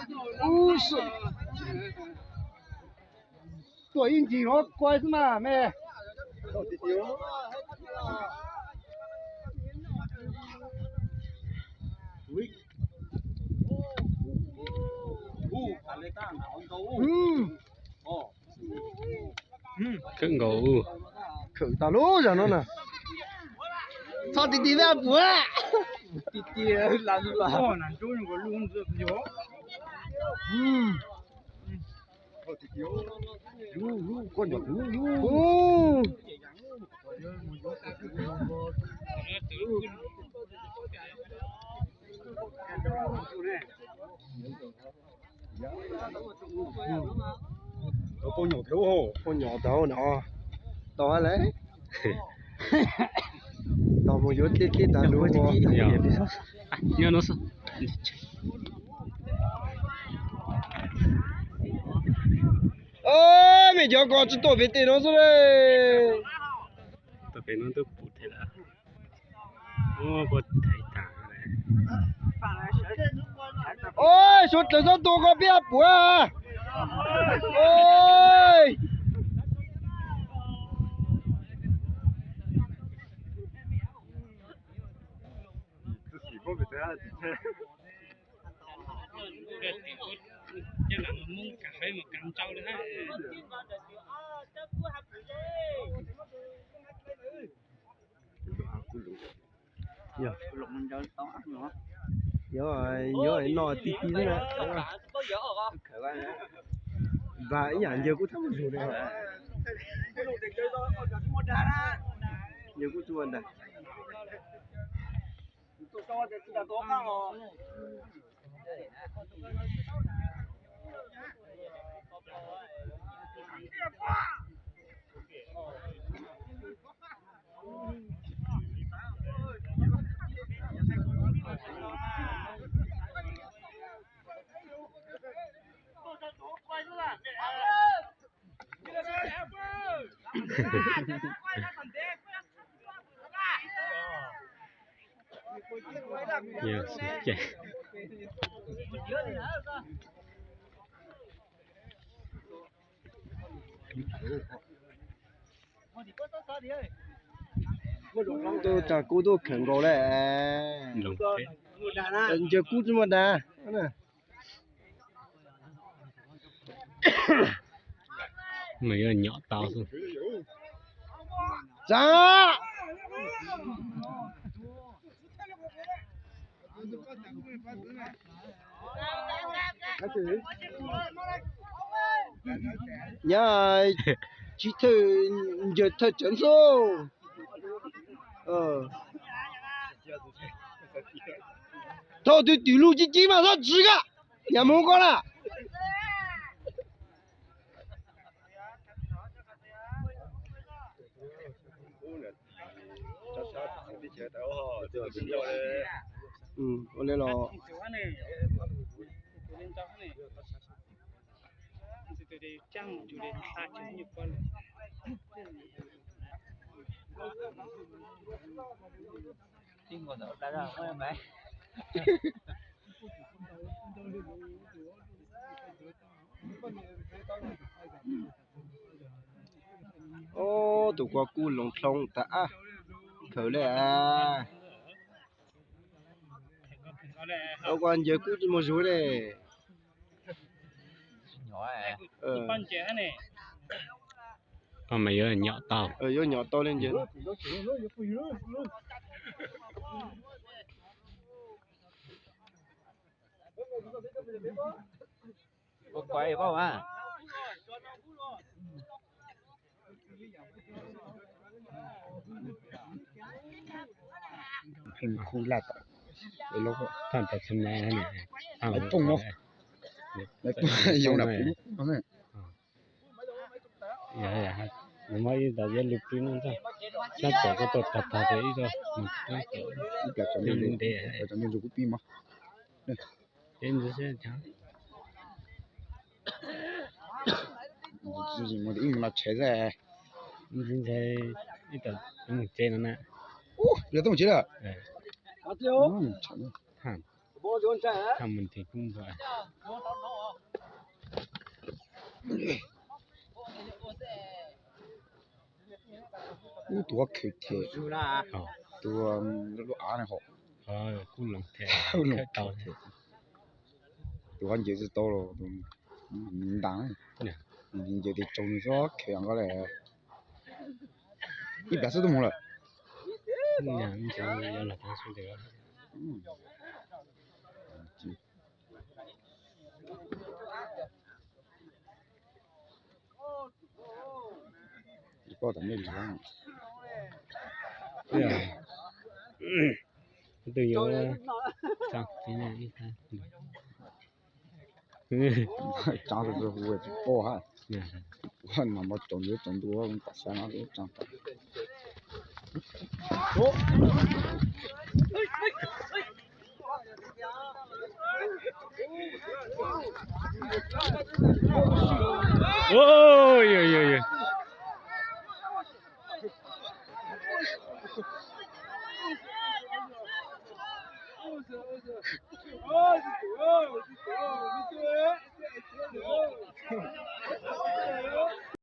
Ub, tuaj ib ncig no kua xwb mas me. Khawm nkaus, khawm tas lub zog no na. Txhob ti ti vaj puav. Poj nyom tau no, tau lawm. Tau mus yuav tej tej tas lus. Mej cov ko tsis tuaj pem tej no xwb le. Suav dlawg txhob tua ko peb puav. Yog, yog noj ti ti xwb na. Npam ib yam ncaws kuj txhob mus zus li. Ncaws kuj tsis ua ntag. Tuaj tas kuj tuaj khawm nkaus lawm. Ncaws kuj tsis muaj dag. Mas yuav nyom tau xwb. Tsa. Nyab, tsis thawj, ncaws thawj tsawv xwb. Thaum twg twm lug ci ci mas txhob tsiv koj, nyam mus koj na. Ua li los. Ob, tus ko kuj loos dlhoo tas ab, khawm li as. Ua ko ncaws kuj tsis muaj zuj le. Koj mas yuav nyom tau. Yuav nyom tau li ncaws. Khu laj tom, thaj tas txhua na, poob no, yog nram pub no. Nws muab ib tag yab li pib no ntag, tab tom koj tuaj tag tag ces ib co mus tab tom ib pliag tso nte, tso nte ntsus kuj pib mog. Ib ntsis mus ib mus no tshev xwb. Ib ntsis ntshai ib tawm mus tsev no na. Yog tuaj mus tsev lawm. Thaj mus nthe kub npua. Ub, tus khev thiab, tus lub av ne hos, tus khev thiab, tus khev ncaws tsis tau los, ntas, ncaws tes tsaus nws xwb khev nqa li. Ib pab xwb twb mus lawm. Koj tam nej lav, twb yuav tsa ib tsa tus hu tsis pom hab. Kuv mam npau caum ntawd caum ntua kom xav no tsa.